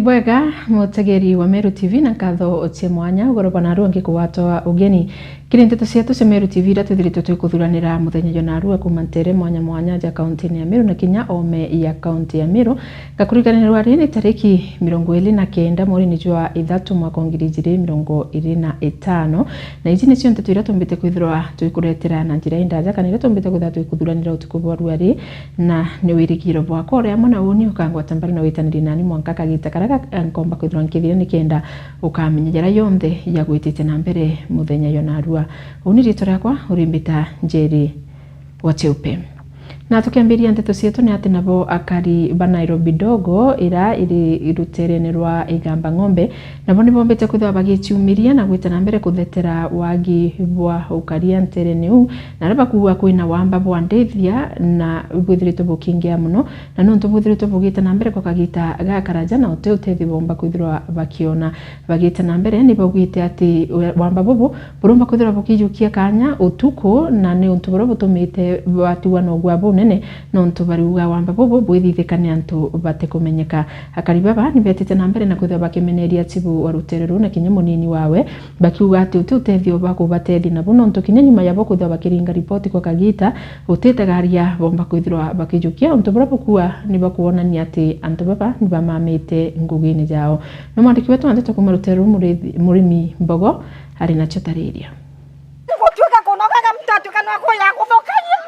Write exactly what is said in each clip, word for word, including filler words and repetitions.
Bwega, mutegeri wa Meru T V, na nkatho cia mwanya ugoro bwa narua ngikugwatwa ugeni kiri nteto cietu cia Meru T V iria twithiritwe twikuthuranira muthenya jwa narua kuuma ntere mwanya mwanya ja kaunti ya Meru na kinya oome ya kaunti ya Meru. Ngakurikanirwa ri ni tariki mirongo iri na kenda mweri-ini jwa ithatu mwaka wa ngiri ijiri mirongo iri na itano, na iji nicio nteto iria tumbite kwithirwa twikuretera na njira indaja kana iria tumbite kwithirwa twikuthuranira utuku bwa rua ri. Na ni wirigiro bwakwa uria amwe na uni ukangwata mbari na witaniri nani mwanka kagita karia ga-, nkomba kwithirwa nkithire nikenda ukamenya jaria jonthe jagwitite na mbere muthenya jwa narua. Uni riitwa riakwa urimbita Njeri wa Cheupe. Na tukiambiria nteto cietu ni ati nabo akari ba Nairobi Ndogo ira iri ruterene rwa Igamba Ng'ombe nabo ni bombite kwithirwa bagiciumiria na gwita na mbere kuthetera wagi bwa ukaria nterene uu, na aria bakuuga kwina wamba bwa ndithia na bwithiritwe bukingia mono, na nontu bwithiritwe bugite na mbere kwa kagita gakaraja na uti utethio bomba kwithirwa bakiona. Bagite na mbere ni baugite ati wamba bubu buromba kwithirwa bukijukia kanya utuku, na ni untu buria butumite batua na ugua bunene, nontu bariuga wamba bubu bwithithika ni antu batikumenyeka. Akari baba ni betite na mbere na kwithirwa bakimeneria chibu wa rutere ruu na kinya munini wawe, bakiuga ati uti utethio bakubatethia nabu, nontu kinya nyuma yabo kwithirwa bakiringa ripoti kwa kagita, utitegaria bomba kwithirwa bakijukia untu buria bukua ni bakwonania ati antu baba ni bamamite ngugine jao. Na mwandiki wetu wa ndeto kuuma rutere ruu Murithi-, Murimi Mbogo ari nacio tariria. Gutuika kunogaga muntu atuika no kuya guthukagia.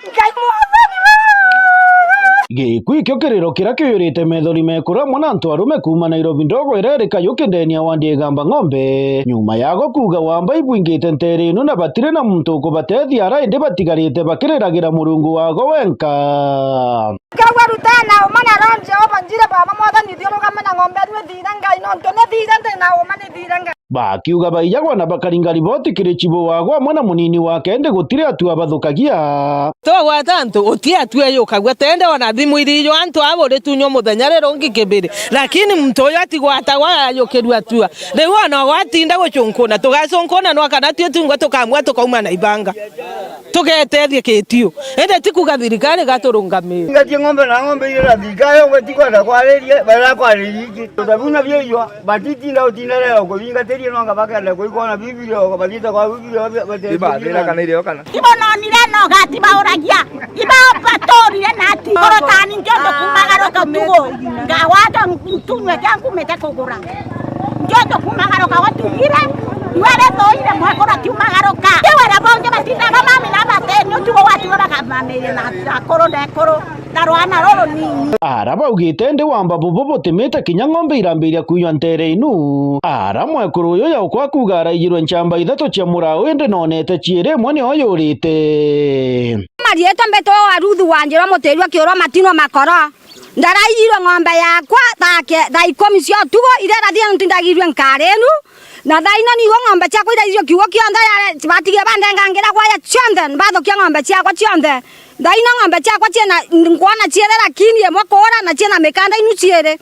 Ngai mwathani we! Gikuu ikio kiriro kiria kiuyurite methori mekuru amwe na antu arume kuuma Nairobi Ndogo iria iri Kayuki ndeni ya wandi Igamba Ng'ombe, nyuma yago kuuga wamba ibwingite ntere ino na batiri na muntu ukubatethia ara indi batigarite bakiriragira Murungu wago wenka. Nkauga, "Rutana uma na roho Jehova, njire baba mwathani, thiurugame na ng'ombe enu ithire Ngai, nontu ni thire ndi na uma ni thire Ngai." Bakiuga baijagwa na bakaringa riboti kiri chibu wago amwe na munini wake, indi gutiri atua bathukagia. Twagwata antu, uti atua yukagua, tende ona thimu irijwa antu abo ritunywa muthenya riri ungi kibiri, lakini muntu uyu atigwatagwa ayukirua atua. Riu ona gwatinda gucunkuna, tugacunkuna nwa kana tui tungwa tukamua tukauma na ibanga. Tugetethie kitiu. Indi ti kuga thirikari igaturungamira. Ngatie ng'ombe na ng'ombe iria na thirikari, ngwe ti kwenda kwariria, bara kwariria iki. Tutabu na bieyo, batitinda utinda leo kuthingatiria no ngabakenda kuikona Biblia, ukabatita kwa Biblia, bate- Ibathira kana irio kana? Ibo nonire no gati bauragia. Ibo baturire na ati. Korotani njondo kumagaruka utugu. Ngawata ntunywe kyangu mete kugura. Njoto kumagaruka gutugire, iwe rithuire mwekuru akiumagaruka. Ti wira bongi batindaga mami na bateni, utugo gwatiga bakamamiria na akuru na ekuru na rwana ruru nini. Ara baugite ndi wamba bubu butimite kinya ng'ombe irambiria kunywa ntere inu. Ara mwekuru uyu yaukwa kuuga araijirwe nchamba ithatu cia murau indi nonete ciiri imwe nio yurite. Marietwa mbetwa wa Ruthu Wanjirwa Mutirua Kiurwa Matino Makoro. Ndaraijirwe ng'ombe yakwa thaa ke-, thaa ikumi cia utugu, iria irathira ntindagirue nkari inu, na thaa ino nigo ng'ombe ciakwa iraijirwe kiugo kionthe, yare-, batigire bandengangira gwaya cionthe, bathukia ng'ombe ciakwa cionthe. Thaa ino ng'ombe ciakwa ciina, nkwona ciiri lakini imwe kuura na ciina mikanda inu ciiri.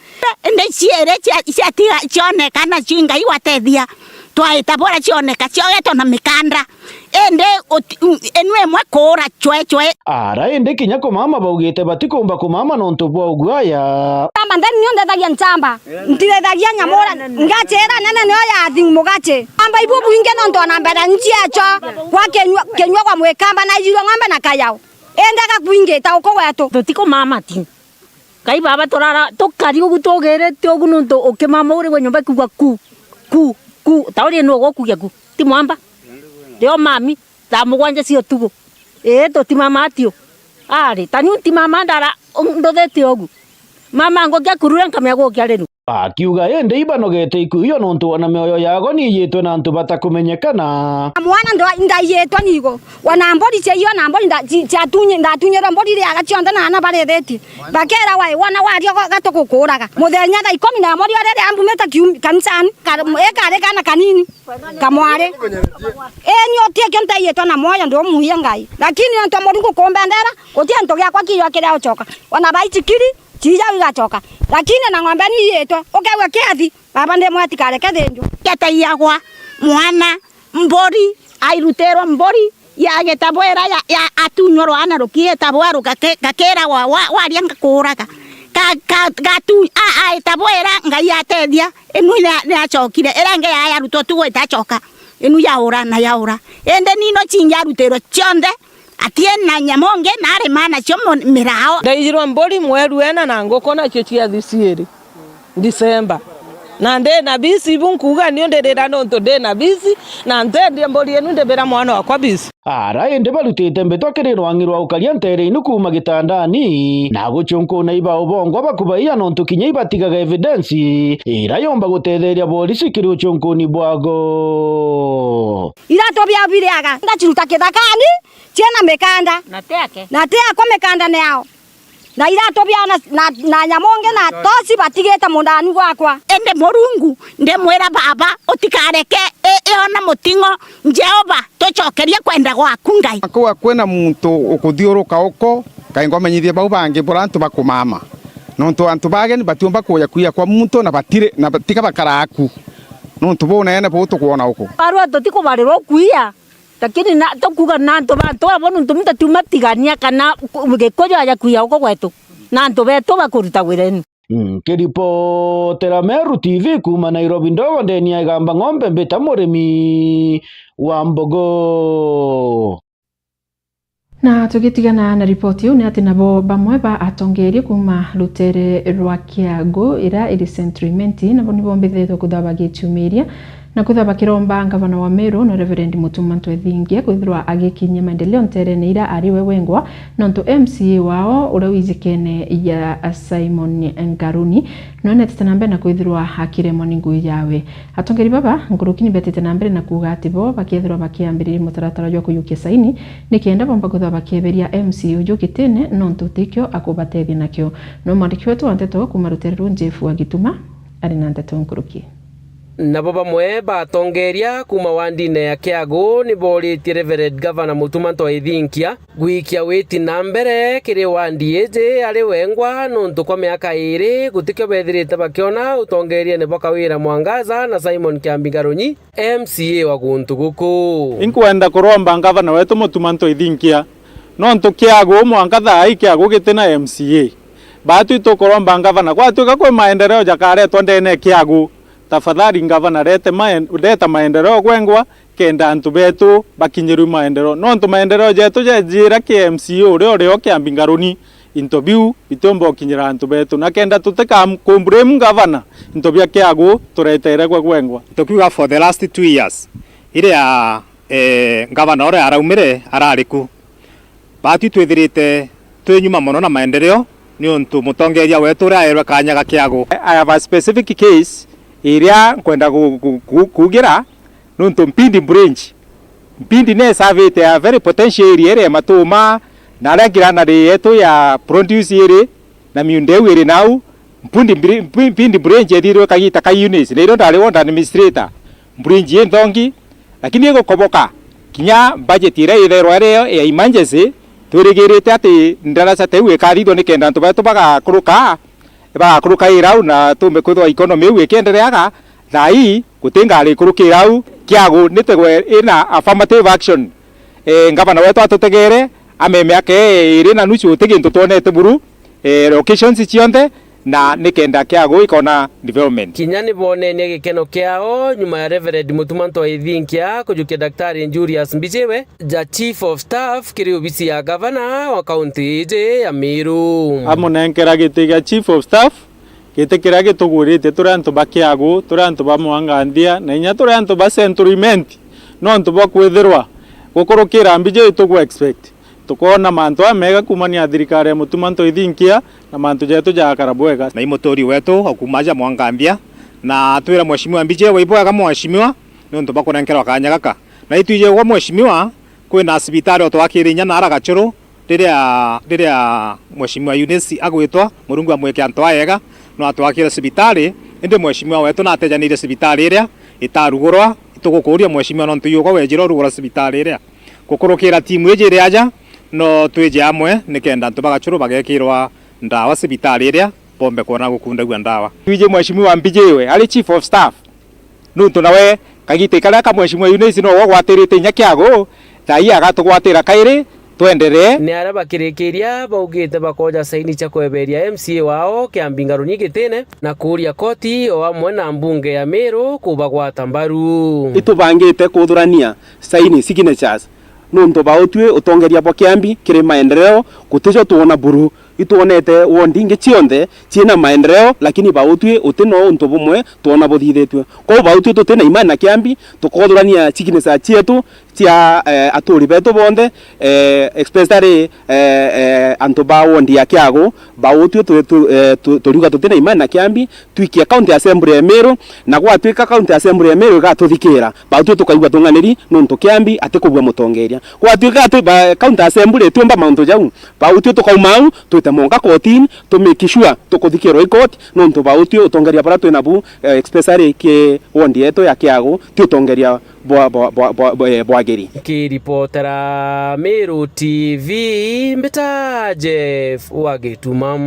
Indi ciiri cia-, ciatiga cioneka nacio Ngai watethia, twaita bura cioneka ciogetwe na mikanda. Indi uti-, u-, inu imwe kuura cwe cwe. Ara indi kinya kumama baugite batikumba kumama nontu bwa uguaya. Nchamba ntheri nio ndethagia nchamba. Ndirethagia nyamura, ngachi ira nene nio ya thing mugachi. Amba ibu bwingi nontu ona mbere nchiecho kwa kinyua, kinyua kwa mwikamba na ijirwe ng'ombe na kayao. Indi gakwingita uku gwetu. Tutikumama ti. Ngai baba, turara, tukari ugu tugirite ugu nuntu ukimama uri gwe nyomba ikugwa ku, ku, ku, ta uri nu ugukugia ku. Ti mwamba. Rio mami, thaa mugwanja cia utugu. Ii, tutimama atio. Ari, ta niu ntimama ndara, nduthite ugu. Mama ngukia kurura nkamenya gukia riu. Akiuga indi ibanogete iku iyo nontu ona mioyo yago ni iyitwe na antu batakumenyekana. Mwana ndo-, ndaiyitwe nigo. Wana mburi cia iyo na mburi nda-, ci-, ciatunyi-, ndatunyirwe mburi riaga cionthe na ana barithitie. Bakera wai, wana waria go-, gatukukuraga. Muthenya thaa ikumi na imwe rio riria mbumite kium-, kanisani, ka-, ikari kana kanini, kamwari. Ii, ni uti kio ntaiyitwe na mwoyo ndumuia Ngai. Lakini nontu Murungu kumbendera, guti antu giakwa kiijwa kiria ucoka. Wana baichikiri, ciija igacoka. Lakini na ng'ombe ni iyitwe, ukegua kiathi. Baba ndimweti kareke thinjwe. Getaiagwa mwana, mburi, airutirwa mburi, ya gitabwira ya, ya atunywa rwana ruki gitabwa rugake-, gakiragwa wa, waria ngakuuraga. a-, ka-, gatu-, a-, aita bwira Ngai atethia, inu ni, ni acokire. Ira ingi ya, yarutwo tu gwita acoka, inu yaura na yaura. Indi nino cingi arutirwe cionthe, atie na nyamu ingi na arima nacio mu-, mirao. Ndaijirwa mburi, mweru ena na nguku nacio ciathi ciiri. December. Na ndi na bisi, ibu nkuuga niu ndirira nontu ndi na bisi, na ntendie mburi inu ndibira mwana wakwa bisi. Ara indi barutite mbitwa kiri rwang'i rwa ukaria ntere inu kuuma gitandani, na gucunkuna iba ubongwa bakubaia nontu kinya ibatigaga evidence ira yomba gutetheria borisi kiri ucunkuni bwago. Iratu biao biriaga, ngaciruta kithakani, ciena mikanda. Na ti ake. Na ti akwa, mikanda ni yao. Na iratu biao na, na, na nyamu ingi na toci batigite mundani gwakwa. Indi Murungu, ndimwira, Baba, utikareke i-, iona muting'o. Jehova, tucokerie kwenda gwaku, Ngai. Akorwa kwina muntu ukuthiuruka uko, kainga umenyithie bau bangi bura antu bakumama. Nontu antu ba ageni batiumba kuja kuia kwa muntu na batiri, na ba-, tiga bakara aku. Nontu bunene buu tukwona uku. Arua tutikubarirwa ukuia. Lakini na, tukuuga na antu ba, antu abo nontu muntu tiuma tigania kana ku-, Gikuyu aja kuia uko gwetu. Na antu betu bakuruta wira inu. Nkiripotera Meru T V kuuma Nairobi ndogo ndeni ya Igamba Ng'ombe, mbita murimi wa mbogo. Na tugitigana na ripoti iu, ni ati nabo bamwe ba atongeeria kuuma rutere rwa Kiagu, ira iri Central Imenti, nabo ni bombithiritwe kwithirwa bagicumiria na kwithirwa bakiromba ngavana wa Meru, no Reverend Mutuma M'Ethingia, kwithirwa agikinyia maendeleo nterene ira ari we wengwa, nontu M C A wao uria wijikene ya Simon Ngaruni, no netete na mbere na kwithirwa akiremwa ni ngugi yawe. Atongeri baba nkuruki ni betite na mbere na kuuga ati bo bakethirwa bakiambiriria mutaratara jwa kuyukia saini, nikenda bomba kwithirwa bakieberia M C A uju gitine, nontu tikio akubatethia nakio. No mwandiki wetu wa nteto kuuma rutere ruu, Jeff wa Gituma, ari na nteto nkuruki. Nabo bamwe ba atongeeria kuuma wandine ya Kiagu ni booritie Reverend Governor Mutuma M'Ethingia gwikia witi na mbere kiri wandi iji ari wengwa, nontu kwa miaka iiri gutikio bethirite bakiona utongeeriene bwa Kawira Mwangaza na Simon Kiambi Ngarunyi, M C A wa guntu guku. Inkwenda kuromba ngavana wetu Mutuma M'Ethingia, nontu Kiagu mwanka thaa ii Kiagu gitina M C A. Baatwi tukuromba ngavana, gwatuika kwi maendeleo jakaretwa ndene ya Kiagu, tafadhali ngavana, rete maen-, reta maendeleo gwengwa, kenda antu betu bakinyirwe maendeleo. Nontu maendeleo jetu jejira ki M C A uria urio Kiambi Ngaruni, into biu bitiumba ukinyira antu betu. Na kenda tutika ku blame ngavana, into bia Kiagu turetere gwe gwengwa. Tukiuga for the last two years, iria, eh, ngavana uria araumire arari ku, baatwi twithirite twi nyuma mono na maendeleo, niuntu mutongeeria wetu uria aerwe kanya ga Kiagu. I have a specific case iria nkwenda gu-, gu-, gu-, kuugira, niuntu Mpindi Bridge, Mpindi ni isavite a very potential area iria Matuma na aria ngiranari yetu ya produce iri na miunda iu iri nau. Mpindi Bri-, Mpi-, Mpindi Bridge ethirwe kagita ka Eunice, na irio ndari ward administrator. Bridge i nthongi, lakini igukoboka. Kinya budget iria itherwa iri ya emergency, twirigirite ati ndaraca ta iu ikathithua nikenda antu betu bagakuruka, bagakuruka irau na tumbe kwithwa economy iu ikiendereaga. Thaa ii guti ngari ikurukira au, Kiagu nitegwe ina affirmative action. Eh, ngavana wetu atutegere, ame miaka ii iri na nusu uti gintu twonete buru, eh, locations cionthe, na nikenda Kiagu ikona development. Kinya ni bonenie gikeno kiao nyuma ya Reverend Mutuma M'Ethingia kujukia Daktari Julius Mbijiwe ja Chief of Staff kiri obisi ya gavana wa kaunti iji ya Meru. Amunenkera giti gia Chief of Staff, giti kiria gitugwiritie turi antu ba Kiagu, turi antu ba Mwangandia, na inya turi antu ba Central Imenti, nontu bwa kwithirwa gukurukira Mbijiwe tugu expect. Tukoona mantu amega kuumania na thirikari ya Mutuma M'Ethingia, na mantu jetu jagakara bwega. Na i muturi wetu o kuuma aja Mwangandia, na atwira Mheshimiwa Mbijiwe, i bwega Mheshimiwa, niuntu bwa kunenkerwa kanya gaka. Na itwiji gwa Mheshimiwa, kwina cibitari o twakire inya naara Gachuru, riria, riria Mheshimiwa Eunice agwitwa, Murungu amwike antu ayega, no atwakire cibitari, indi Mheshimiwa wetu natejanire cibitari iria itarugurwa. Itugukuria Mheshimiwa, nontu i ugwe wejire urugura cibitari iria. Gukurukira timu iji iri aja, no twije amwe nikenda antu ba Gachuru bagekirwa ndawa cibitari iria bombe kwona gukundagua ndawa. Twiji Mheshimiwa Mbijiwe ari Chief of Staff, nuntu nawe kagita karia ka Mheshimiwa Eunice nowe ugwatirite inya Kiagu, thaa ii agatugwatira kairi, Twenderee. Ni aria bakirikiria baugite bakoja saini cia kweberia M C A wao Kiambi Ngarunyi gitine na kuuria koti o amwe na mbunge ya Meru kubagwata mbaru. Itubangite kuthurania saini, signatures, nontu bautwi utongeria bwa Kiambi kiri maendeleo gutijo twona buru. Itwonete wondi ingi cionthe ciina maendeleo, lakini bautwi uti no untu bumwe twona buthithitue. Kwou bautwi tuti na imani na Kiambi, tukothurania signature cietu cia, eh, aturi betu bonthe, eh, especially, eh, eh, antu ba wondi ya Kiagu. Bautwi tu, tu, eh, tu, turiuga tuti na imani na Kiambi, twikie county assembly ya Meru, na gwatwika county assembly ya Meru igatuthikira, bautwi tukaigua tung'aniri nontu Kiambi atikubua mutongeria. Gwatwika ati ba, county assembly itiumba mauntu jau, bautwi tukauma au, twite monka kotini, tu make sure tukuthikirwa i court, nontu bautwi utongeria buria twi nabu, eh, especially ki wondi yetu ya Kiagu, ti utongeria bwa, bwa, bwa, bwa, bwa, eh, bwagiri. Nkiripotera Meru T V, mbita Jeff wa Gituma.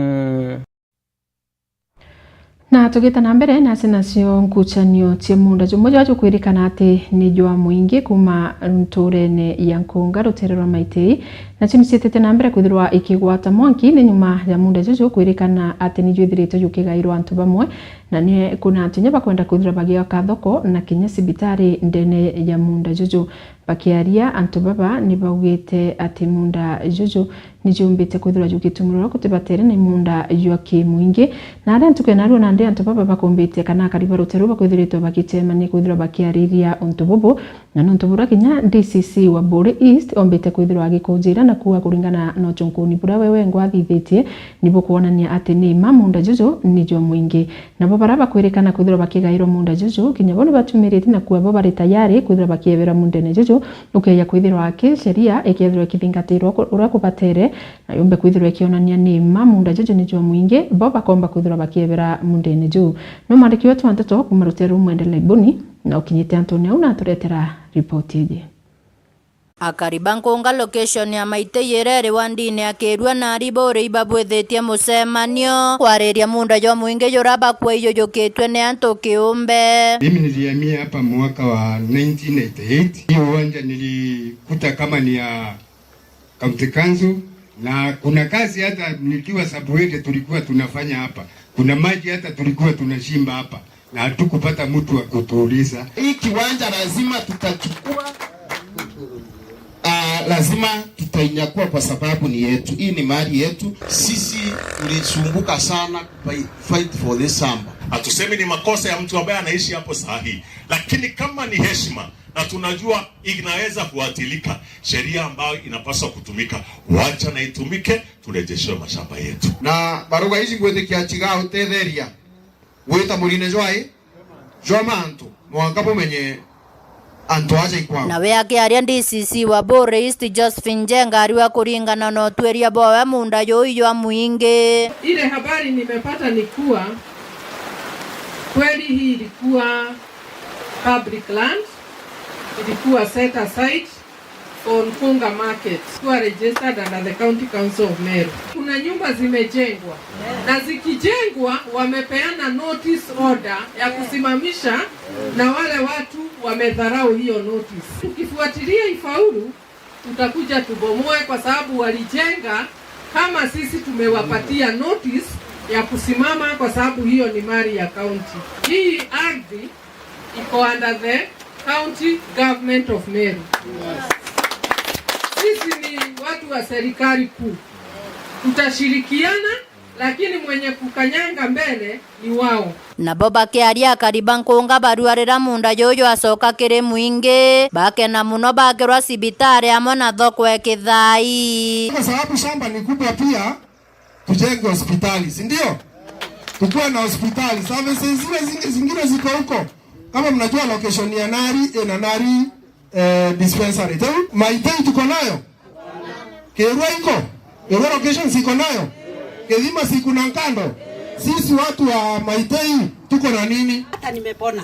Na tugita na mbere, naci nacio nkucanio cia munda jumwe jwa jukwirikana ati ni jwa muingi kuma nturene ya Nkunga, rutere rwa Maitei, nacio ni ciitite na mbere kwithirwa ikigwata mwanki ni nyuma ya munda juju kwirikana ati ni jwithiritwe jukigairwa antu bamwe, na ni kuna ati kinya bakwenda kwithirwa bagiaka thoko na kinya cibitari ndene ya munda juju. Bakiaria, antu baba ni baugite ati munda juju ni jumbite kwithirwa jugitumurwa gutibatere na imunda jwa kimuingi. Na aria ntuku ya narua nandi antu baba bakumbite kana akari ba rutere ruu bakwithiritwe bagicemania kwithirwa bakiariria untu bubu, na nontu buria kinya D C C wa Buuri East ombite kwithirwa agikunjira na kuuga kuringana na uchunkuni buria we wengwa athithitie, ni bukwonania ati ni mma munda juju ni jwa muingi. Nabo baria bakwirikana kwithirwa bakigairwa munda juju, kinya bo ni batumiritie na kuuga bo bari tayari kwithirwa bakiebera mundene juju, ukeja kwithirwa aki sheria ikethirwa ikithingatirwa ku-, uria kubatere, na yumbe kwithirwa ikionania ni mma munda juju ni jwa muingi, bo bakomba kwithirwa bakiebera mundene juu. No mwandiki wetu wa nteto kuma rutere ruu Mwendele Ibuni, na ukinyite antuni au na aturetera ripoti iji. Akari ba Nkunga location ya Maitei iria iri wandini ya Kirua na Ariburi ibabwithitie mucemanio kwariria munda jwa muingi juria bakwa ijujukitue ni antu kiumbe. Mimi nilihamia hapa mwaka wa nineteen eighty-eight. Hii uwanja nilikuta kama ni ya County Council, na kuna kazi hata nikiwa sub ward tulikuwa tunafanya hapa. Kuna maji hata tulikuwa tunachimba hapa. Na hatukupata mtu wa kutuuliza. Hii kiwanja lazima tutachukua, ah, lazima tutainyakua kwa sababu ni yetu. Hii ni mali yetu. Sisi tulisumbuka sana kupai-, fight for this shamba. Hatusemi ni makosa ya mtu ambaye anaishi hapo saa hii, lakini kama ni heshima na tunajua inaweza kuathirika, sheria ambayo inapaswa kutumika, wacha na itumike, turejeshewe mashamba yetu. Na baruga ici ngwitikia chiga utetheria. Gwita murine jwa i, jwa mantu, mwanka bumenye antu aja ikwao. Nawe akiaria D C C wa Buuri East, Josephine Njenga, ariuga kuringana na utuiria bwawe munda juu jwa muingi. Ile habari nimepata ni kuwa kweli hii ilikuwa public land, ilikuwa set aside, on Nkunga Market, kuwa registered under the County Council of Meru. Kuna nyumba zimejengwa, na zikijengwa wamepeana notice order ya kusimamisha, na wale watu wamedharau hiyo notice. Tukifuatilia ifaulu, tutakuja tubomoe kwa sababu walijenga kama sisi tumewapatia notice ya kusimama, kwa sababu hiyo ni mali ya county. Hii ardhi iko under the County Government of Meru. Sisi ni watu wa serikali kuu. Tutashirikiana, lakini mwenye kukanyanga mbele ni wao. Nabo bakiaria, akari ba Nkunga baruarira munda juju acoka kiri muingi, bakena muno bakirwa cibitari amwe na thoko e Kithai. Kwa sababu shamba ni kubwa pia, tujenge hospitali, si ndio? Tukuwe na hospitali. Services zile zingi-, zingine ziko huko. Kama mnajua location ya Nari, eh, na Nari, eh, dispensary. Teu, Maitei tuko nayo? Kirua iko? Kirua location siko nayo? Kithima siku na nkando? Sisi watu wa Maitei tuko na nini? Hata nimepona.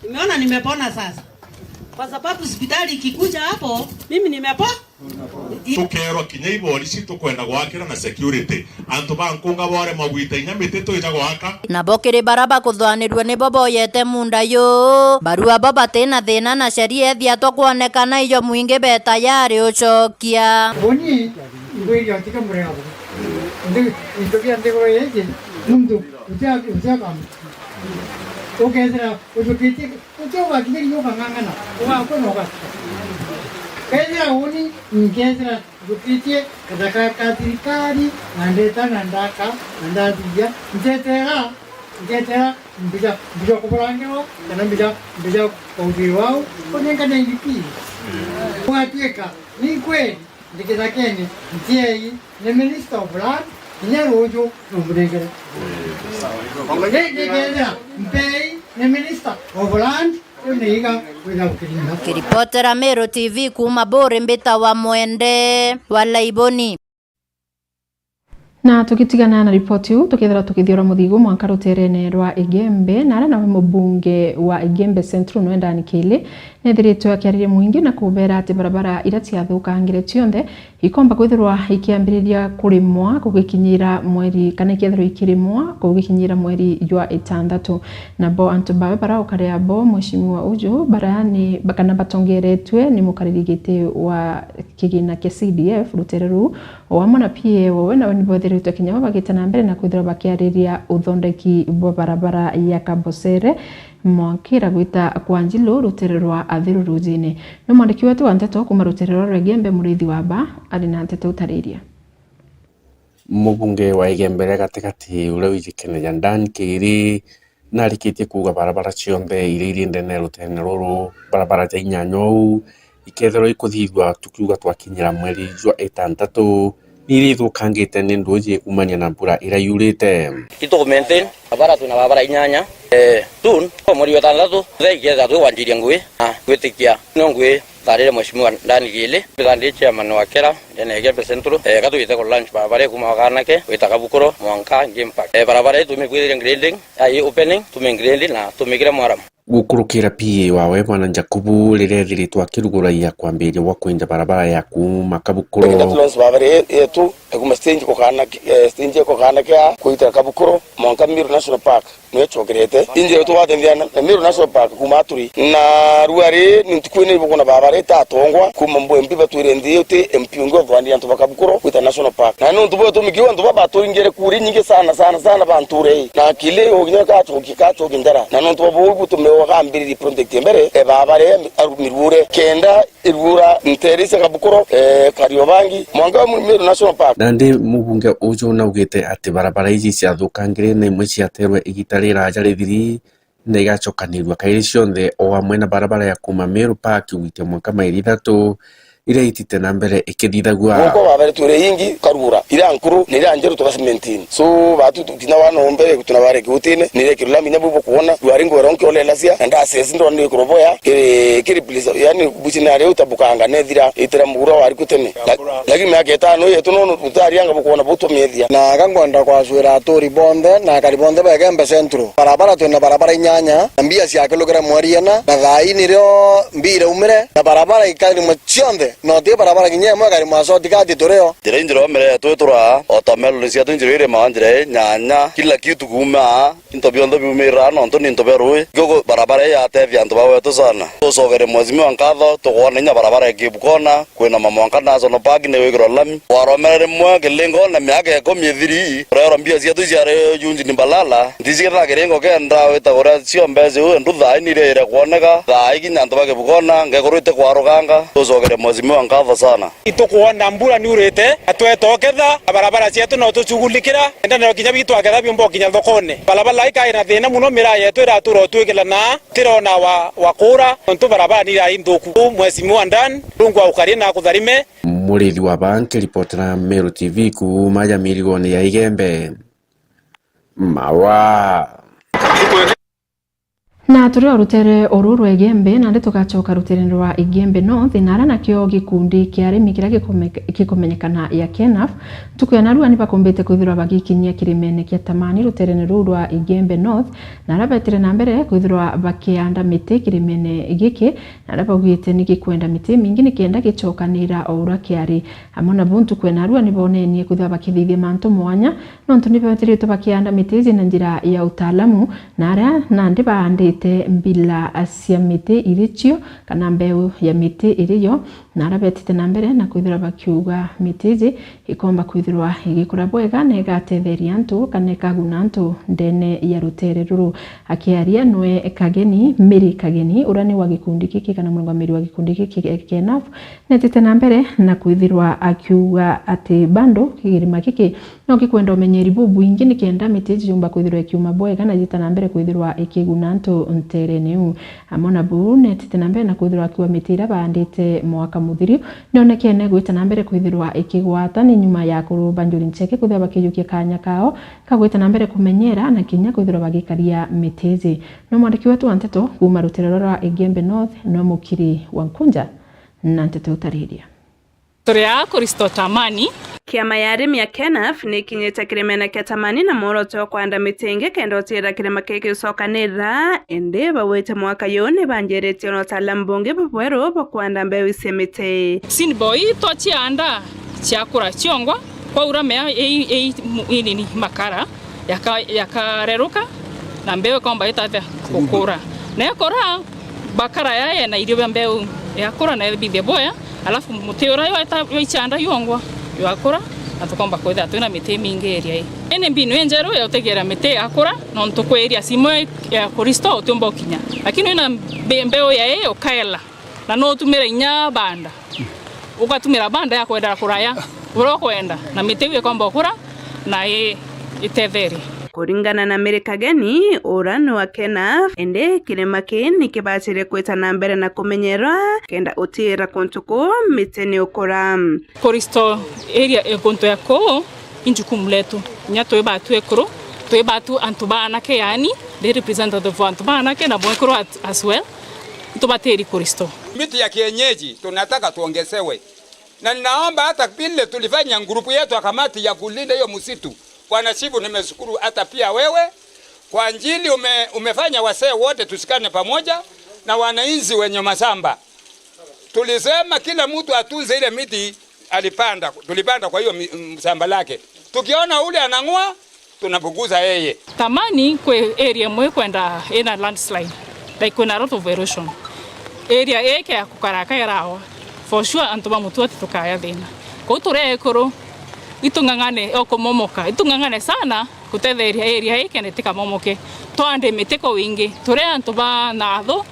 Nimeona nimepona sasa. Kwa sababu hospitali ikikuja hapo, mimi nimepo. Tukeerwa kinya iborisi tukwenda gwakira na security. Antu ba nkunga boremwa gwita inya miti twija gwaka. Nabo kiri bara bakuthwanirua nibo boyete munda yu. Barua bo batina thina na sheria ethiatwa kwonekana ijo mwingi be tayari ucokia. Boni ngwiri otika murega bo. Ndi into bia nthiguru iji muntu utia utia kam. Ukethira ujukitie Ucio ugakinyiriria ukang'ang'ana, ugakua na ugakua. Kethira uni, nkethira njukitie kathaka ka thirikari, na ndeta na ndaka, na ndathiria, ntetera, ntetera, mbija, mbija kuburangirwa, kana mbija, mbija kwauthiwa wau, kunengane I D P. Ugatuika, ni kweli, Ndikithakene, ntiei ni Minister of Land, kinya ruuju no murengere. Ndikethira, mpei ni Minister of Land, riu ni iga kwitha gukiringa. Kiripotera Meru T V kuuma Buri, mbita wa Mwende wa Laiboni. Na tugitigana na ripoti iu, tukethira tukithiura muthigu mwanka ruterene rwa Igembe, na aria nawe mubunge wa Igembe Central nwe Dan Kili, nethiritwe akiariria mwingi na kubera ati barabara iria ciathukangire cionthe ikomba kwithirwa ikiambiriria kurimwa kugikinyira mweri, kana ikethirwa ikirimwa kugikinyira mweri jwa itantatu. Nabo antu bawe bara ukari abo Mheshimiwa uju, bara ni, kana batongeretwe ni mukariri giti wa kigina kia C D F rutere ruu, o amwe na P A wawe, nawe ni bethiritwe kinya bo bagite na mbere na kwithirwa bakiariria uthondeki bwa barabara ya Kabosere, Mwakira gwita kwa Njilu rutere rwa Athiru Rujine. Ni mwandiki wetu wa nteto kuuma rutere rwa Rwegembe, Muriithi wa Ba, ari na nteto utariria. Mubunge wa Igembe ria gatigati, uria wijikene ja Dan Kiri, narikitie kuuga barabara cionthe iria iri ndene ya rutere ruru, barabara ja inyanya uu, ikethirwa ikuthithua tukiuga twakinyira mweri jwa itantatu, ni iria ithukangite ni nduuji kumania na mbura iria yurite. Ituku maintain barabara, twina barabara inyanya. Eh, soon, o mweri wa itantatu, thaa ikethira twikwanjiria ngui na gwitikia no ngui tharire Mheshimiwa Dan Kili, tharire chairman wa KeRRA, ndene ya Igembe Central. Eh, gatwite ku launch barabara ikuma Wakanake gwita Kabukuro mwanka Game Park. Eh, barabara ii tumikwithiria grading, ai opening, tumigrade na tumikire mwaramu. Gukurukira P A wawe Bwana Jakubu riria ethiritwe akiruguragia kwambiriria gwa kwinja barabara ya kuuma Kabukuro. Tugenda tulosi barabara ye-, yetu, ekuma stage kukana, eh, stage ya kukana kia kuita Kabukuro, mwanka Meru National Park, niyo echokerete. Injira tugwate nthiana na Meru National Park kuma Aturi. Na ruari ni ntuku ino ibukuna barabara itatongwa, kuma mbwe M P batwire nthi uti M P ungi uthwanire antu ba Kabukuro kuita National Park. Na nontu bwa utumiki uu antu baba baturingire kuri nyingi sana, sana, sana ba ntura ii. Na kili uginya kachoki, kachoki ndara. Na nontu bwa buu butume wakambiririe project mbere, e barabara ya mi-, aru-, mirure. Kenda irura ntere cia Kabukuro, eh, Kariobangi, mwanka wa Meru National Park. Nandi mubunge uju naugite ati barabara iji ciathukangire na imwe ciaterwe igita riraja rithiri, na igacokanirua kairi cionthe, o amwe na barabara ya kuuma Meru Park gwitia mwanka mairi ithatu, iria itite na mbere ikithithagua. Guko barabara twire ingi karura, iria nkuru na iria njeru tuga cementini. So, batu tu-, kinya wana o mbere gutuna bare kiutine, ni iria kirulami nyabu bukuona, rwari ngwera nkiolelacia, na ndasesi ndona ni kuroboya, kiri, kiri please, yani, bucina ria utabukanga nethira itira mugura wari kutene. La-, lakini miaka itano yetu nono tutarianga bukuona butumithia. Na gangwenda kwacwira aturi bonthe na akari bonthe ba Igembe Central. Barabara twina barabara inyanya, na mbia ciakilukire mweri ina, na thaa ii nirio mbia iraumire, na barabara ikarimwe cionthe, na uti barabara kinya imwe ikarimwa shortcut turio. Njira ii njiromere yetu ituraa, o ta meloni ciatu njira irimaa njira ii nyanya, kila kitu kuuma, into bionthe biumiraa nontu ni into bia rui. Kiogo barabara ii yatethia antu ba wetu sana. Tucokere Mheshimiwa nkatho, tukwona inya barabara ya Cape Corner, kwina mamwanka National Park ni wikirwa lami. Waromere rimwe kilingo na miaka ikumi ithiri, urerwa mbia ciatu ciari Eugene Mbalala, nticikira kilingo kenda wita kuria ciombe ciu endu thaa ii niria ire kwoneka, thaa ii kinya antu ba Cape Corner, ngekuru iti kwarukanga. Tucokere Mheshimiwa nkatho sana. Itukwona mbura niurite, na tweta uketha, na barabara cietu no tucugulikira, enda nero kinya bitu aketha biumba ukinya thokone. Barabara ikaina thina muno, miraa yetu iratura utwikila na tirona wa, wa kuura, nontu barabara ni irai nthuku. Mheshimiwa Dan, Murungu aukari na akutharime. Murithi wa Ba nkiripotera Meru T V kuuma ja mirigone ya Igembe. Mawa. Na turi o rutere uru rwa Igembe, nandi tugacoka ruterene rwa Igembe North, na aria nakio gikundi kia arimi kiria gikome-, gikumenyekana ya KENAF, ntuku ya narua ni bakumbite kwithirwa bagikinyia kirimene kia Tamani ruterene ruu rwa Igembe North, na aria betire na mbere kwithirwa bakianda miti kirimene giki, na aria baugite ni gikwenda miti mingi nikenda gicokanira o uria kiari. Amwe na buu ntuku ya narua ni bonenie kwithirwa bakithithia mantu mwanya, nontu ni beetiritwe bakianda miti iji na njira ya utaalamu, na aria nandi baandite mbila cia miti iri cio, kana mbeu ya miti iri yo, na aria beetite na mbere na kwithirwa bakiuga miti iji ikomba kwithirwa igikura bwega na igatetheria antu kana ikaguna antu ndene ya rutere ruru. Akiaria nwe Kageni, Mary Kageni, uria ni wa gikundi giki kana murungamiri wa gikundi giki kia KENAF, neetite na mbere na kwithirwa akiuga ati bado kigirima giki no gikwenda umenyeri bubwingi nikenda miti iji yumba kwithirwa ikiuma bwega na yita na mbere kwithirwa ikiguna antu nterene iu. Amwe na buu, neetite na mbere na kwithirwa akiuga miti iria baandite mwaka muthiru nionekene gwita na mbere kwithirwa ikigwata ni nyuma ya akuru ba Njuri Ncheke kwithirwa bakijukia kanya kao ka gwita na mbere kumenyera na kinya kwithirwa bagikaria miti iji. No mwandiki wetu wa nteto kuuma rutere rwa Igembe North, nwe Mukiri wa Nkunja, na nteto utariria. Turi aa Kristo Tamani. Kiama ya arimi ya KENAF ni ikinyite kirimene kia Tamani na mworoto wa kwanda miti ingi kenda utiira kirima kii gicokanira, indi baugite mwaka uyu ni banjiritie na utaalamu bungi bubweru bwa kwanda mbeu cia miti. Sinboy twacianda ciakura ciongwa, kwaura mea ii, ii, ii nini, makara, yaka-, yakareruka, na mbeu ikomba itathia gukura. Na yakura, bakara yaya na irio bia mbeu yakura na ithithia boya, alafu muti uria jwaita-, jwaichanda jwongwa jwakura, na tukomba kwithira twina miti imingi area ii. Ii ni mbinu injeru ya utegeera miti igakura, nontu kwi areas imwe ya Kristo utiumba ukinya. Lakini wina mbe-, mbeu ya ii ukaela, na no utumire inya banda. Ugatumira banda ya kwendera kuraya uria ukwenda, na miti iu ikomba ukura na i-, itethere. Kuringana na Mary Kageni, uria ni wa KENAF, indi kirima kii ni kibacire kwita na mbere na kumenyerwa kenda utiira kuntu kuu miti ni ukura. Kristo area, eh, kuntu ya kuu i njukumu letu. Inya twi batu ekuru, twi batu antu ba anake, yaani, the representative of antu ba anake na mwekuru at-, as well. Tubatiri Kristo. Miti ya kienyeji tunataka tuongezewe. Na ninaomba hata vile tulifanya grupu yetu ya kamati ya kulinda hiyo msitu, Bwana Chifu, nimeshukuru hata pia wewe kwa ajili ume-, umefanya wasee wote tusikane pamoja na wananchi wenye mashamba. Tulisema kila mtu atunze ile miti alipanda, tulipanda kwa hiyo mi-, m-, shamba lake. Tukiona ule anang'oa, tunafukuza yeye. Tamani kwi area imwe ikwenda ina landslide, like kwina a lot of erosion. Area ii ikea kukara kairawa, for sure antu ba mutu ati tukaya thina. Kou turi ekuru, itung'ang'ane o kumomoka, itung'ang'ane sana gutetheria area ii kenda itikamomoke. Twande miti kwa wingi, turi antu ba Nathu,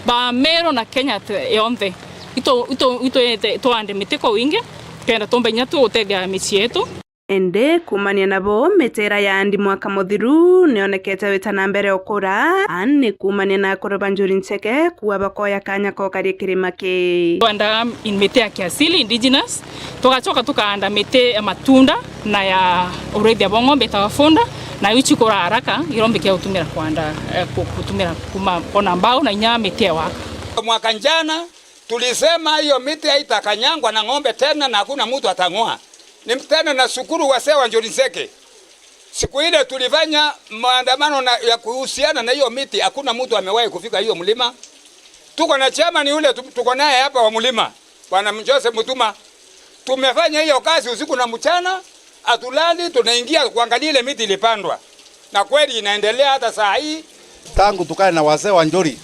ba Meru na Kenya te-, yonthe. Itu-, itu-, itu-, twande miti kwa wingi, kenda tumba inya tu gutethia micii yetu. Indi kuumania nabo, mitera ya andi mwaka muthiru nionekete wita na mbere ukura, ani ni kuumania na akuru ba Njuri Ncheke kuua bakoya kanya kokaria kirima kii. Twaanda in miti ya kiasili, indigenous, tugacoka tukaanda miti ya matunda na ya urithia bwa ng'ombe itawa funda, na iu cikura haraka, irombikia gutumira kwanda, eh, ku-, gutumira kuma kwona mbao na inya miti ya waka. Mwaka njana tulisema hiyo miti haitakanyangwa na ng'ombe tena na hakuna mtu atang'oa. Ni tena nashukuru wasee wa Njuri Ncheke. Siku ile tulifanya maandamano na, ya kuhusiana na hiyo miti, hakuna mtu amewahi kufika hiyo mlima. Tuko na chairman yule tu-, tuko naye hapa wa mlima, Bwana Joseph Mutuma. Tumefanya hiyo kazi usiku na mchana, hatulali, tunaingia kuangalia ile miti ilipandwa. Na kweli inaendelea hata saa hii. Tangu tukae na wazee wa Njuri,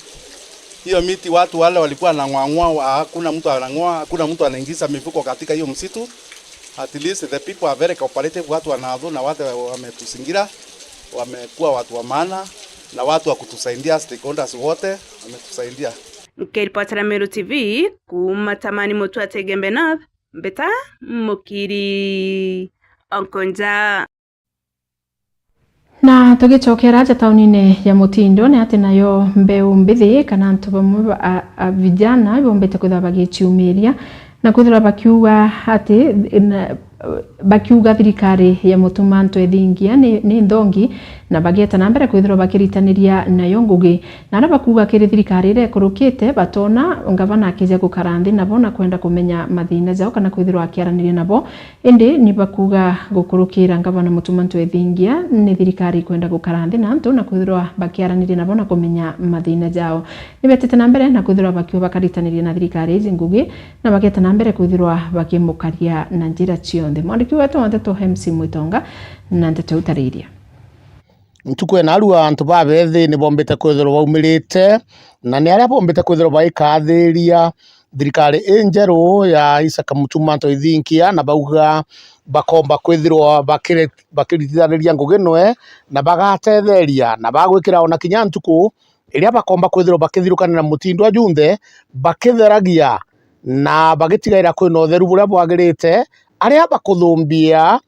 hiyo miti watu wale walikuwa wanang'oang'oa, hakuna mtu anang'oa, hakuna mtu anaingiza mifuko katika hiyo msitu. At least the people are very cooperative, watu wa Nathu na watu wametuzingira, wamekuwa watu wa maana na watu wa kutusaidia, stakeholders wote wametusaidia. Nkiripotera Meru T V kuuma Tamani, Mutwate, Igembe North, Mbita Mukiri Onkonja. Na tugicokera aja taunine ya Mutindo, ni ati nayo mbeu mbithi kana antu bamwe ba, a, a, vijana bombite kwithirwa bagiciumiria na kwithirwa bakiuga ati na, bakiuga thirikari ya Mutuma M'Ethingia ni, ni nthongi, na bagieta na mbere kwithirwa bakiritaniria nayo ngugi. Na aria bakuuga kiri thirikari iria ikurukite, batona ngavana akija gukara nthi nabo na kwenda kumenya mathina jao kana kwithirwa akiaraniria nabo. Indi ni bakuuga gukurukira ngavana Mutuma M'Ethingia, ni thirikari ikwenda gukara nthi na antu na kwithirwa bakiaraniria nabo na kumenya mathina jao. Ni betite na mbere na kwithirwa bakiuga bakaritaniria na thirikari iji ngugi, na bageeta na mbere kwithirwa bakimukaria na njira cionthe. Mwandiki wetu wa nteto M C Mwitonga na nteto iu tariria. Ntuku ya narua antu babethi ni bombite kwithirwa baumirite, na ni aria bombite kwithirwa baikathiria thirikari injeru ya Isaac Mutuma M'Ethingia, na bauga bakomba kwithirwa bakire-, bakiritithaniria ngugi nwe, na bagatetheria, na bagwikira ona kinya ntuku iria bakomba kwithirwa bakithirukanira mutindo junthe bakitheragia na bagitigaira kwina utheru buria bwagirite, aria bakuthumbia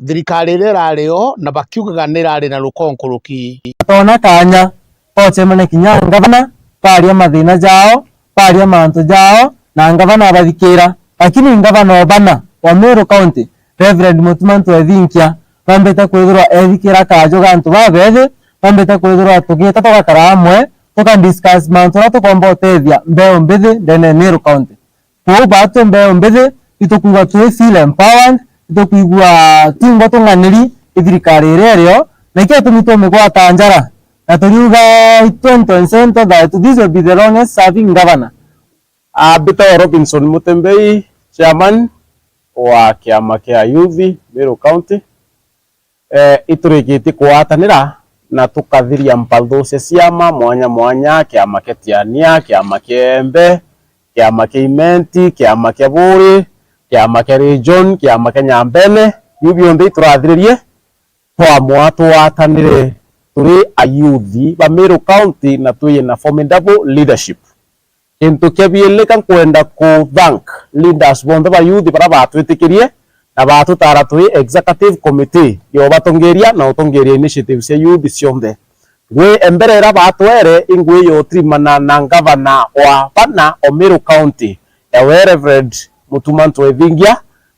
thirikari iria irario na bakiugaga ni irari na ruko nkuruki. Batona kanya, bocemania kinya ngavana, baria mathina jao, baria mantu jao, na ngavana abathikira. Lakini ngavana obana wa Meru County, Reverend Mutuma M'Ethingia, nombete kwithirwa ethikira kaju ga antu babethi, nombete kwithirwa tugita tugakara amwe, tuka discuss mantu aria tukomba utethia mbeu mbithi ndene ya Meru County. Kwou batwi mbeu mbithi, itukwigua twi feel empowered, itukwigua twingwa tung'aniri i thirikari iria irio, na ikio tumi twamigwata njara, na turiuga i twenty twenty-seven twethagwa tu, this will be the longest serving governor. Ah, mbitagwa Robinson Mutembei, chairman wa kiama kia youth Meru County. Eh, iturikitie kugwatanira na tukathiria mpathu cia ciama mwanya mwanya, kiama kia Tiania, kiama kia Embe, kiama kia Imenti, kiama kia Buuri, kiama kia Region, kiama kia Nyambene. Biu bionthe iturathiririe twamwa tugwatanire turi ayuthi ba Meru County na twina formidable leadership. Kintu kia bieleka nkwenda ku thank leaders bonthe ba youth bara batwitikirie na batutara twi executive committee ya ubatongeria na utongeria initiatives cia youth cionthe. Ngui embere ira batwere i ngui ya utirimana na ngavana wa bana o Meru County, ewe Reverend Mutuma M'Ethingia,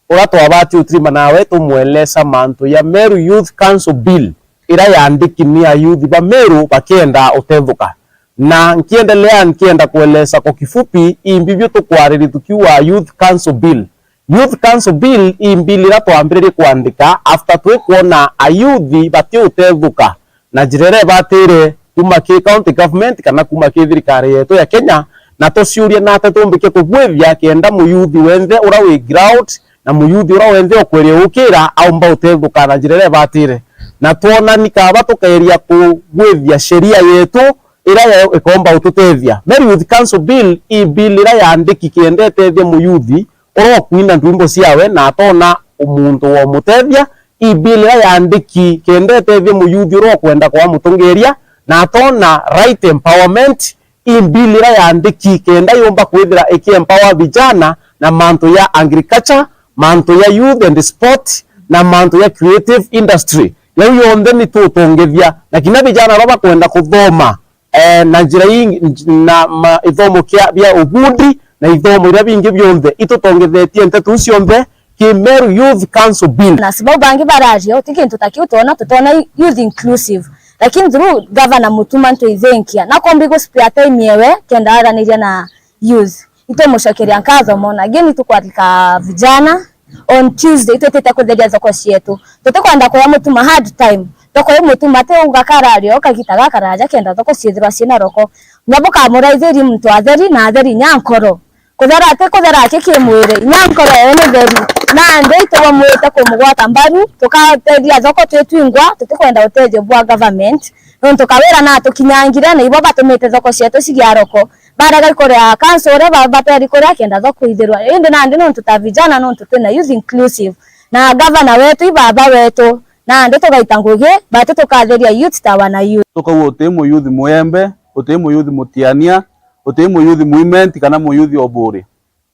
uria twabati utirima nawe tumwelesa mantu ya Meru Youth Council Bill, ira yandiki ni ayuthi ba Meru bakienda utethuka. Na nkiendelea, nkienda kuelesa kwa kifupi imbi bio tukwariri tukiuga Youth Council Bill. Youth Council Bill i bill ira twambiririe kwandika after twikwona ayuthi batiutethuka na njira iria ibatire kuma ki county government kana kuma ki thirikari yetu ya Kenya, na tuciuria nate tumbike kugwithia kenda muyuthi wenthe ura wi ground na muyuthi ura wenthe ukweria ukira aumba utethuka na njira iria ibatire. Na twonani kaba tukeria kugwithia sheria yetu iria ya-, ikomba ututethia. Meru Youth Council Bill i bill iria yandiki kenda itethia muyuthi uria ukwina ndwimbo ciawe na atona muntu wa umutethia. I bill iria yandiki kenda itethia muyuthi uria ukwenda kwa mutongeria na atona right empowerment. I bill iria yandiki kenda yumba kwithira iki empower vijana na mantu ya agriculture, mantu ya youth and sport, na mantu ya creative industry. Yau yonthe ni tutongethia na kinya vijana baba bakwenda kuthoma eh, na njira ii, na ma, ithomo kia, bia ubundi na ithomo iria bingi bionthe itutongethetie nteto iu cionthe ki Meru Youth Council Bill. Na sababu bangi bararia uti kintu ta kiu twona, tutona youth inclusive. Lakini through Governor Mutuma M'Ethingia, nakombi gu spare time yewe kenda araniria na youth. Itumucokeria nkatho mono. Again, itukwalika vijana on Tuesday, itwitite kutheria thoko cietu. Tutikwenda kuya Mutuma hard time. Thoko ii Mutuma ti uga karario kagita gakaraja kenda thoko ciithirwa ciina roko. Nya bukamuraithiri muntu atheri na atheri nya nkoro. Kuthera ti kuthera aki kimwiri, nya nkoro yawe ni theri. Nandi itubamwite kumugwata mbaru, tukateria thoko twi twingwa, tutikwenda utethio bwa government. Nontu kawira natukinyangire na ibo batumite thoko cietu cigia roko. Barega ikuria council uria ba-, bateri kuria kenda thoko ithirwa. Indi nandi nontu ta vijana, nontu twina youth inclusive. Na governor wetu i baba wetu. Nandi tugaita ngugi, bati tukatheria youth ta wana youth. Tukauga uti muyuthi muembe, uti muyuthi mutiania, uti muyuthi muimenti kana muyuthi oburi.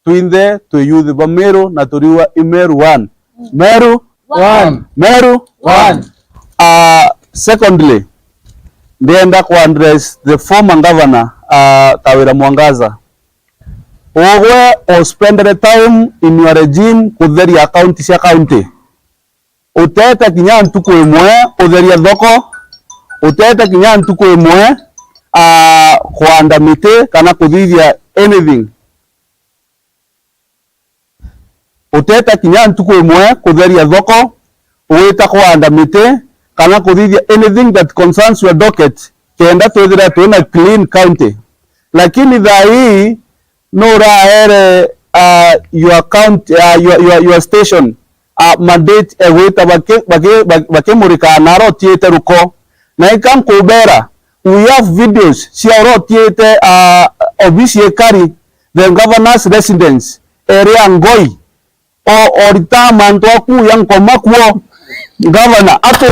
Twinthe twi youth ba Meru na turiuga i Meru one. Meru one. Meru one. Ah, secondly, ndienda ku address the former governor, ah, Kawira Mwangaza. Ugwe uspendere time in your regime kutheria account cia county. Utete kinya ntuku imwe utheria thoko, utete kinya ntuku imwe, ah, kuanda miti kana kuthithia anything. Utete kinya ntuku imwe kutheria thoko, gwita kuanda miti, kana kuthithia anything that concerns your docket, kenda twithira twina clean county. Lakini thaa ii nuraere, ah, your county, ah, your, your, your station, ah, mandate egwita baki-, baki-, baki-, bakimurika na arotiite ruko. Na ika nkubera, we have videos cia urotiite, ah, obisi ikari, the governor's residence, area Ngoi, o, orita mantu akuya nkoma kuo, governor atu-,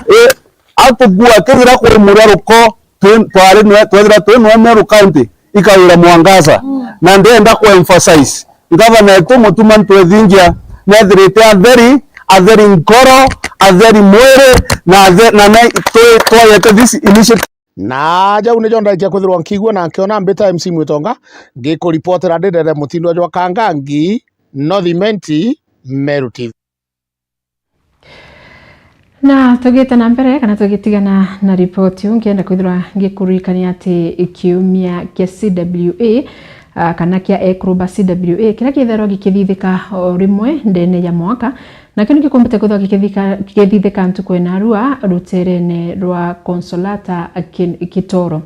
eh, atukua kethira kwi muria ruko, twi-, twari nwe-, twethira twi nwe Meru County, ikawira mwangaza. Na ndenda ku emphasize, governor etu Mutuma Ntwethingia, nethirite atheri, atheri nkoro, atheri mwiri, na athe-, na ne-, twi-, twayete this initiative. Na jau nijo ndarikia kwithirwa nkiigua na nkiona mbita M C Mwitonga, ngikuripotera ndi Ndere Mutindwa jwa Kangangi, North Imenti, Meru T V. Na tugite na mbere, kana tugitigana na ripoti iu, nkienda kwithirwa ngikuririkania ati kiumia kia C W A, ah, kana kia ekuru ba C W A, kiria kithairwa gikithithika o rimwe ndene ya mwaka, nakio nikio kumbite kwithirwa gikithika-, gikithithika ntuku ya narua ruteerene rwa Consolata Ki-, Kitoro.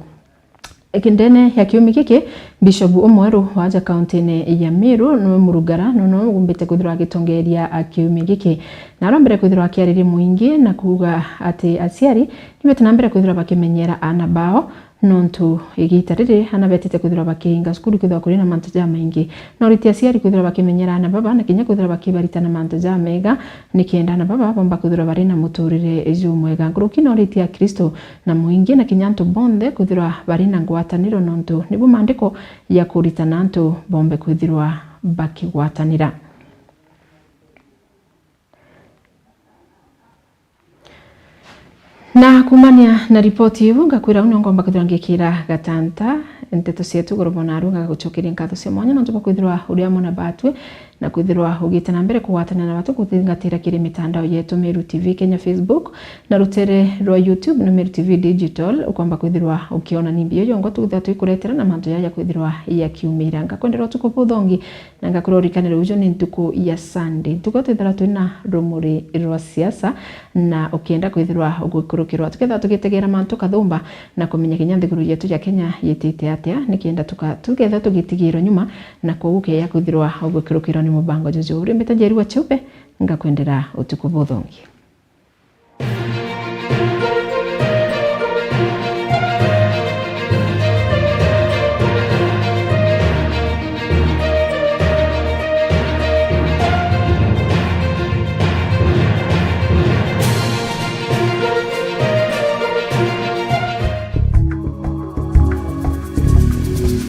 Ndene ya kiumia giki, Bishop umweru wa aja kauntine ya Meru niwe murugara, niwe niwe ugumbite kwithirwa agitongeeria kiumia giki. Na arombere kwithirwa akiariria muingi na kuuga ati aciari nibete na mbere kwithirwa bakimenyera aana bao, nontu igiita riri aana betite kwithirwa bakiinga cukuru kwithirwa kuri na mantu jamaingi. Na uriti aciari kwithirwa bakimenyera aana baba na kinya kwithirwa bakibarita na mantu jamega, nikenda aana baba bomba kwithirwa bari na muturire jumwega. Nkuruki na uriti Akristo na muingi na kinya antu bonthe kwithirwa bari na ngwataniro, nontu nibu maandiko ja kuritana antu bombe kwithirwa bakigwatanira. Na kuumania na ripoti iu, ngakwira uu nio ngomba kwithirwa ngikira gatanta nteto cietu iguru mono, narua ngagucokeria nkatho cia mwanya nontu bwa kwithirwa uri amwe na batwi, na kwithirwa ugite na mbere kugwatanira na batwi kuthingatira kiri mitandao yetu, Meru T V Kenya Facebook, na rutere rwa YouTube na Meru T V Digital, ukomba kwithirwa ukiona ni mbio yongo tuthirwa twikuretera na mantu jaja kwithirwa yakiumira. Ngakwendera utuku buthongi, na ngakwira urikanire uju ni ntuku ya Sunday. Ntuku twithirwa twina rumuri rwa siasa, na ukienda kwithirwa ugikurukirwa, tukethirwa tugitegera mantu kathumba, na kumenya kinya nthiguru yetu ya Kenya yitite atia, nikenda tuka-, tukethirwa tugitigirwa nyuma, na koguo ukeya kwithirwa ugikurukirwa ni mubango juju. Uri mbita Njeri wa Cheupe, ngakwendera utuku buthongi.